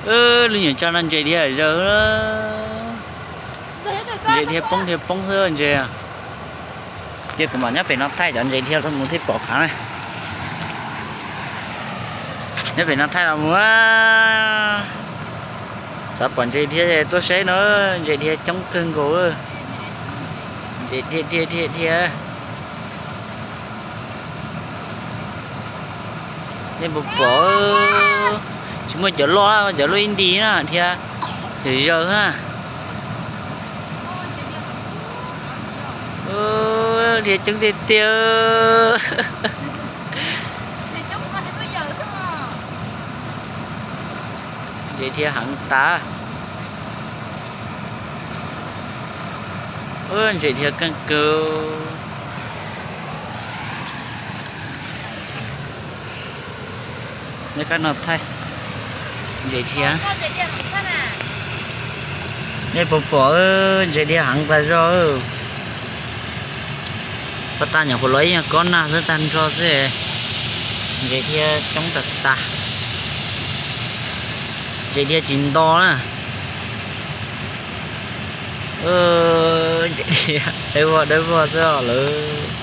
Ơ, lu nhảy cho nó dễ đi hả giờ. Dễ đi pống, đi pống thôi dễ à. Chứ cũng bảo nhá, phải nó thay cho dễ đi, không muốn thích bỏ kháng này. Nhá, phải nó thay là mua. Sao bọn dễ đi tôi sẽ nó dễ đi chống cưng của. Dễ đi, đi, đi, đi. ນີ້ບໍ່ພໍ ຊິມາຈະລໍ ຈະລໍອິນດີນະ ທຽ ເດີເຢີນະ ເອີ ທຽ ຈຶງເຕຽວ ເດທຽ ຫາງຕາ ເອີ ເດທຽ ກັງເກີ ໃນການນອນໄທ ເດທຽ ໃນປອປອ ເອີ ເດທຽ ຫາງຕາຈໍ ເອີ ປະຕານຫຍັງ ຄົນລອຍຫຍັງ ກ່ອນໜ້າ ເຊິ່ງຕັນກໍເສ ເດທຽ ຈ້ອງຕາຕາ ເດທຽ ຈິນດໍນະ. ເອີ ໄດ້ບໍ່ ໄດ້ບໍ່ ເຈົ້າເລີຍ